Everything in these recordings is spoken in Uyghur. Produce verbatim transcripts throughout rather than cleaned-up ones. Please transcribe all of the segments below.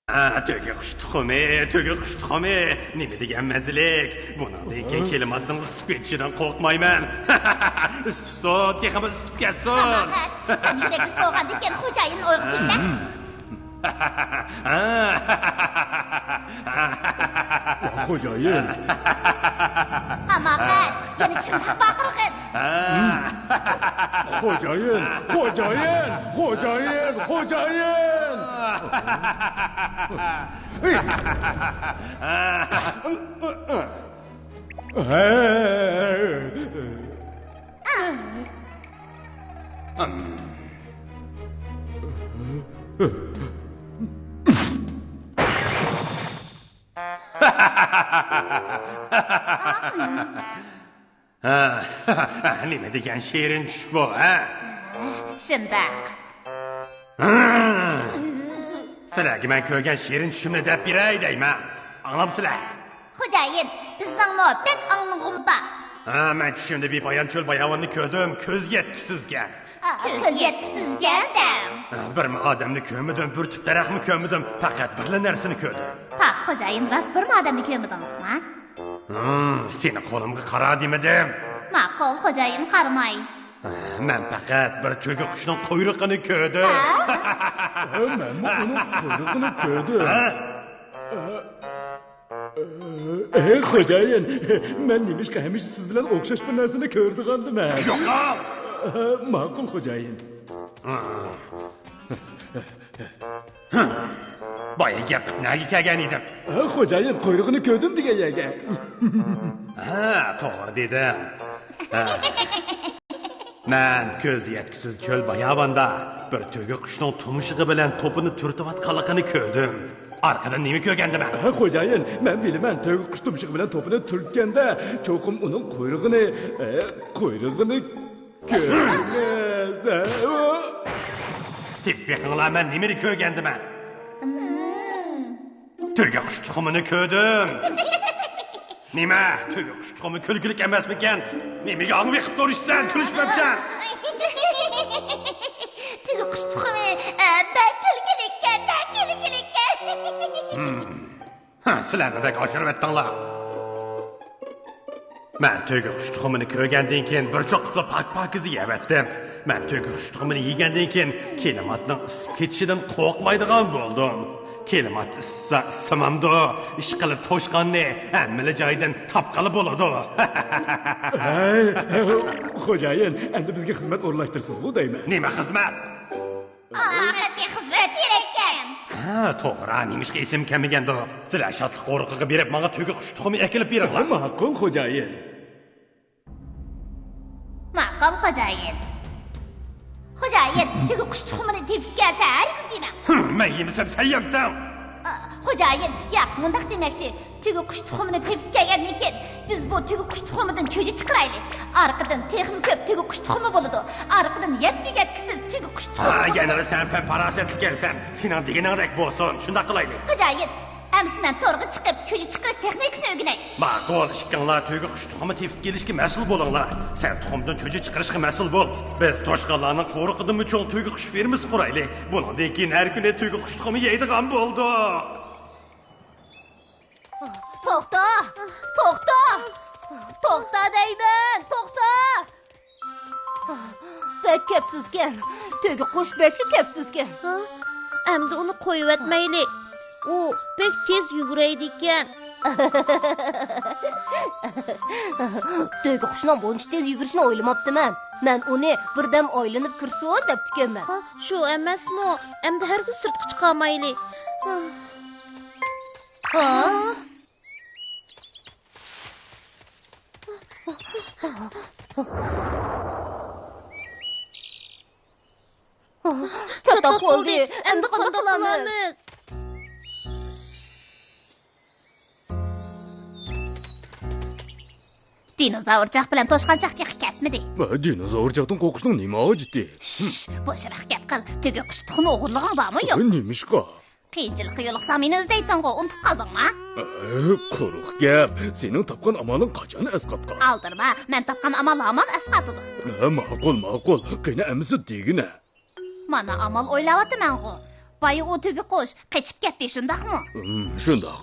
ھە، تۆگە قۇش تۇخۇمى، تۆگە قۇش تۇخۇمى. نېمە دېگەن مەززىلىك. بۇنىڭدىن كېيىن كىلىماتنىڭ ئىسسىپ كېتىشىدىن قورقمايمەن. ئىسسىپ سۇن، تېخىمۇ ئىسسىپ كەتسۇن. ساپاخەت، سەن يۈرەكلىك بولغاندىكىن خوجايىن ئويغا كېتە. خوجايىن. ساپاخەت، يەنە چىڭ باقىرغىن. خوجايىن، خوجايىن، خوجايىن، خوجايىن. ھە، نېمە دېگەن شېرىن چۈش بۇ، ھە؟ شۇنداق. سىلەرگە مەن كۆرگەن شېرىن چۈشۈمنى دەپ بېرەي دەيمەن. ئاڭلامسىلەر؟ خوجايىن، بىزنىڭمۇ بەك ئاڭلىغۇمىز بار. ھە، مەن چۈشۈمدە بىپايان چۆل باياۋاننى كۆردۈم، كۆز يەتكۈسىزكەن. كۆز يەتكۈسىزكەن دەڭ. ھە، بىرمۇ ئادەمنى كۆرمىدىم، بىر تۈپ دەرەخمۇ كۆرمىدىم، پەقەت بىرلا نەرسىنى كۆردۈم. پاخ، خوجايىن، راست بىرمۇ ئادەمنى كۆرمىدىڭىزمۇ؟ ھىم، سېنى قولۇمغا قارا دېمىدىم. ماقۇل، خوجايىن، قارىماي. مەن پەقەت بىر تۆگە قۇشنىڭ قۇيرۇقىنى كۆردۈم. ھە؟ مەنمۇ ئۇنىڭ قۇيرۇقىنى كۆردۈم. ھە؟ ئەي، خوجايىن، مەن نېمىشقا ھەمىشە سىز بىلەن ئوخشاش بىر نەرسىنى كۆرىدىغاندىمەن؟ يوقاڭ! ماقۇل، خوجايىن. بايا گەپ قىلىپ نەگە كەلگەن ئىدىم؟ خوجايىن، قۇيرۇقىنى كۆردۈم دېگەن يەرگە. ھە، توغرا دېدىڭ. ھە. مەن كۆز يەتكۈسىز چۆل باياۋاندا بىر تۆگە قۇشنىڭ تۇمشۇقى بىلەن توپىنى تۈرتۈۋاتقانلىقىنى كۆردۈم. ئارقىدىن نېمە كۆرگەندىمەن؟ ھە، خوجايىن، مەن بىلىمەن، تۆگە قۇش تۇمشۇقى بىلەن توپىنى تۈرتكەندە، چوقۇم ئۇنىڭ قۇيرۇقىنى، ئە، قۇيرۇقىنى كۆردىڭىز. تېپىپ بېقىڭلار، مەن نېمىنى كۆرگەندىمەن؟ تۆگە قۇش تۇخۇمىنى كۆردۈم. نېمە، تۆگە قۇش تۇخۇمى كۈلكىلىك ئەمەسمىكەن؟ نېمىگە ئاڭ بېقىپ تۇرۇشسەن، كۈلۈشمەپسەن؟ تۆگە قۇش تۇخۇمى، ئە، بەك كۈلكىلىككەن، بەك كۈلكىلىككەن. ھىم. ھە، سىلەرمۇ بەك ئاشۇرۇۋەتتىڭلار. مەن تۆگە قۇش تۇخۇمىنى كۆرگەندىن كېيىن بىر چوققىسىلا پاك-پاكىزە يەۋەتتىم. مەن تۆگە قۇش تۇخۇمىنى يېگەندىن كېيىن كىلىماتنىڭ ئىسسىپ كېتىشىدىن قورقمايدىغان بولدۇم. كىلىمات ئىسسا ئىسسىمامدۇ، ئىشقىلىپ توشقاننى ھەممىلا جايدىن تاپقىلى بولىدۇ. ھەي، خوجايىن، ئەمدى بىزگە خىزمەت ئورۇنلاشتۇرىسىزغۇ دەيمەن. نېمە خىزمەت؟ ئالاقىدىكى خىزمەت كېرەككەن. ھە، توغرا، نېمىشقا ئېسىمگە كەلمىگەندۇ؟ سىلەر شادلىق قورۇقىغا بېرىپ، ماڭا تۆگە قۇش تۇخۇمى ئەكېلىپ بېرىڭلار. ماقۇل، خوجايىن. ماقۇل، خوجايىن. خوجايىن، تۆگە قۇش تۇخۇمىنى تېپىپ كەلسە، ھەرگىز يېمەڭ. ھىم، مەن يېمىسەم، سەن يەمتىڭ. ئا، خوجايىن، ياق، مۇنداق دېمەكچى. تۆگە قۇش تۇخۇمىنى تېپىپ كەلگەندىن كېيىن، بىز بۇ تۆگە قۇش تۇخۇمىدىن چۆچە چىقىرايلى. ئارقىدىن تېخىمۇ كۆپ تۆگە قۇش تۇخۇمى بولىدۇ. ئارقىدىن يەتكۈ-يەتكۈسىز تۆگە قۇش تۇخۇمى ھا، بولىدۇ. يەنىلا سەن پەم-پاراسەتلىك ئىكەنسەن. سېنىڭ دېگىنىڭدەك بولسۇن. شۇنداق قىلايلى. خوجايىن، ئەمسە مەن تورغا چىقىپ، چۆچە چىقىرىش تېخنىكىسىنى ئۆگىنەي. ماقۇل، ئىككىڭلار تۆگە قۇش تۇخۇمى تېپىپ كېلىشكە مەسئۇل بولۇڭلار. سەن تۇخۇمدىن چۆچە چىقىرىشقا مەسئۇل بول. بىز توشقانلارنىڭ قورۇقىدىنمۇ چوڭ تۆگە قۇش فېرمىسى قۇرايلى. بۇنىڭدىن كېيىن ھەر كۈنى تۆگە قۇش تۇخۇمى يەيدىغان بولدۇق. توختا! توختا! توختا دەيمەن! توختا! بەك كەپسىزكەن. تۆگە قۇش بەكلا كەپسىزكەن. ھا؟ ئەمدى ئۇنى قويۇۋەتمەيلى. ئۇ بەك تېز يۈگۈرەيدىكەن. تۆگە قۇشنىڭ بۇنچە تېز يۈگۈرۈشىنى ئويلىماپتىمەن. مەن ئۇنى بىردەم ئايلىنىپ كىرسۇن دەپتىكەنمەن. ھا، شۇ ئەمەسمۇ؟ ئەمدى ھەرگىز سىرتقا چىقالمايلى. ھا؟ چاتاق بولدى. ئەمدى قانداق قىلىمىز؟ دىنوزاۋرچاق بىلەن توشقانچاق تېخى كەتمىدى. دىنوزاۋرچاقتىن قورقۇشنىڭ نېمە ھاجىتى؟ شش، بوشراق گەپ قىل. تۆگە قۇش تۇخۇمى ئوغرىلىغىڭ بارمۇ يوق؟ نېمىشقا؟ قىيىنچىلىققا يولۇقساڭ مېنى ئىزدەيتتىڭغۇ، ئۇنتۇپ قالدىڭما؟ ئە، قۇرۇق گەپ. سېنىڭ تاپقان ئامالىڭ قاچان ئەسقاتقان؟ ئالدىرىما، مەن تاپقان ئامال ھامان ئەسقاتىدۇ. ھە، ماقۇل، ماقۇل. قېنى ئەمىسە دېگىنە. مانا ئامال ئويلاۋاتىمەنغۇ. بايا ئۇ تۆگە قۇش قېچىپ كەتتى، شۇنداقمۇ؟ ھىم، شۇنداق.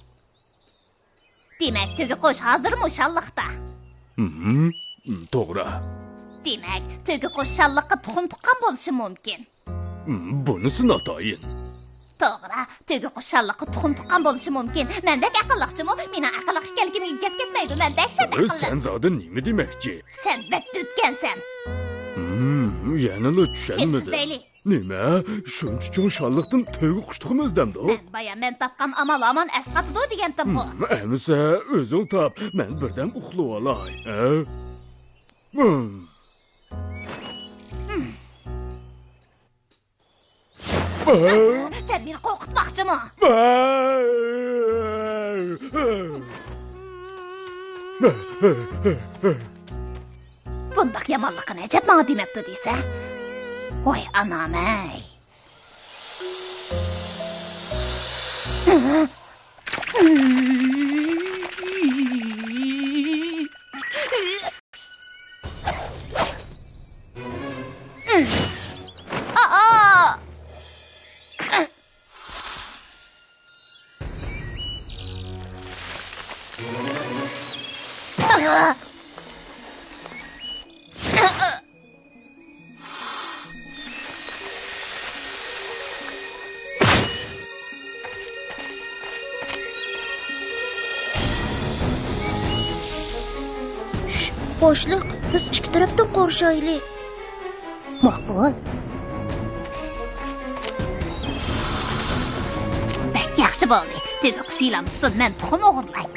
دېمەك، تۆگە قۇش ھازىرمۇ شاللىقتا. ھىم، توغرا. دېمەك، تۆگە قۇش شاللىققا تۇخۇم تۇغقان بولۇشى مۇمكىن. ھىم، بۇنىسى ناتايىن. توغرا، تۆگە قۇش شاللىققا تۇخۇم تۇغقان بولۇشى مۇمكىن. مەن بەك ئەقىللىقچىمۇ؟ مېنىڭ ئەقىللىققا كەلگىنىگە گەپ كەتمەيدۇ، مەن دەھشەت ئەقىللىق. سەن زادى نېمە دېمەكچى؟ سەن بەك تۈرتكەنسەن. ھىم، يەنىلا چۈشەنمىدىم. كېتىپ ئىزدەيلى. نېمە؟ شۇنچە چوڭ شاللىقتىن تۆگە قۇش تۇخۇمى ئىزدەمدۇ؟ مەن بايا مەن تاپقان ئامال ھامان ئەسقاتىدۇ دېگەنتىمغۇ. ھىم، ئەمىسە ئۆزۈڭ تاپ، مەن بىردەم ئۇخلىۋالاي، ھە؟ ھىم. سەن مېنى قورقۇتماقچىمۇ؟ بۇنداق يامانلىققا نەجەپ ماڭا دېمەپتۇ دېسە؟ ۋاي ئانام-ئەي! بوشلۇق، بىز ئىككى تەرەپتىن قورشايلى. ماقۇل. بەك ياخشى بولدى. تۆگە قۇشى يىلان تۇتسۇن، مەن تۇخۇم ئوغرىلاي.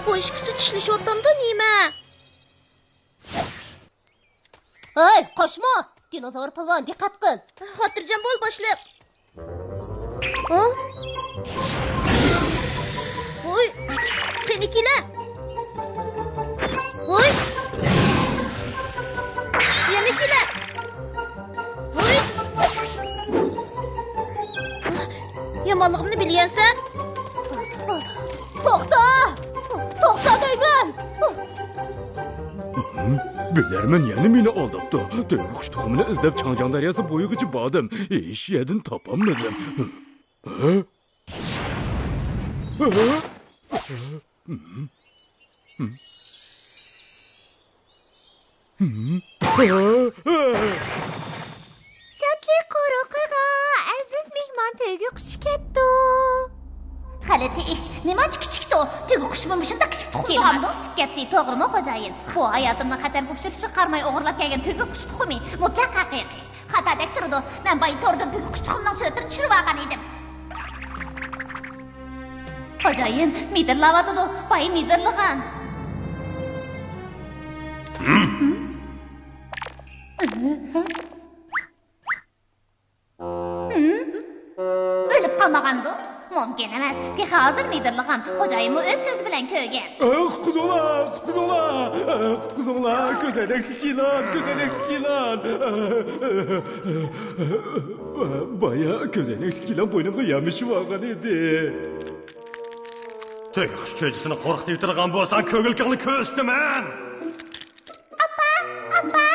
بۇ ئىككىسى چىشلىشىۋاتامدۇ نېمە؟ ھەي، قوشما! دىنوزور پالۋان، دىققەت قىل! خاتىرجەم بول، باشلىق! ھە؟ ۋوي! قېنى كېلە! ۋوي! يەنە كېلە! ۋوي! يامانلىقىمنى بىلگەنسەن! توختا! توختا دەيمەن! بىلەرمەن يەنە مېنى ئالداپتۇ. تۆگە قۇش تۇخۇمىنى ئىزدەپ چاڭجياڭ دەرياسى بويىغىچە باردىم. ھېچ يەردىن تاپالمىدىم. ھە؟ ھە؟ شادلىق قورۇقىغا ئەزىز مېھمان تۆگە قۇشى كەپتۇ. غەلىتە ئىش. نېمانچە كىچىكتۇ؟ تۆگە قۇشىمۇ مۇشۇنداق كىچىك تۇخۇم تۇغامدۇ؟ تېمىمىز پىشىپ كەتتى، توغرىمۇ، خوجايىن؟ بۇ ھاياتىمنىڭ خەتەرگە ئۇچرىشىشىغا قارىماي ئوغرىلاپ كەلگەن تۆگە قۇشى تۇخۇمى مۇتلەق ھەقىقىي. خاتادەك تۇرىدۇ. مەن بايا توردىن تۆگە قۇشى تۇخۇمىنىڭ سۈرىتىنى چۈشۈرۈۋالغان ئىدىم. خوجايىن، مىدىرلاۋاتىدۇ. بايا مىدىرلىغان. ھىم؟ ھىم؟ ئۆلۈپ قالمىغاندۇ؟ مۇمكىن ئەمەس. تېخى ھازىر مىدىرلىغان. خوجايىنمۇ ئۆز كۆزى بىلەن كۆرگەن. ئە، قۇتقۇزۇڭلار، قۇتقۇزۇڭلار! ئە، قۇتقۇزۇڭلار! كۆزەينەكلىك يىلان، كۆزەينەكلىك يىلان! ئە، ئە، ئە، ئە، بايا كۆزەينەكلىك يىلان بوينۇمغا يامىشىۋالغان ئىدى. تۆگە قۇش چۆجىسىنى قورقۇتۇۋېتىدىغان بولساڭ، كۆڭۈلكىڭنى كۆرسىتىمەن! ئاپا! ئاپا!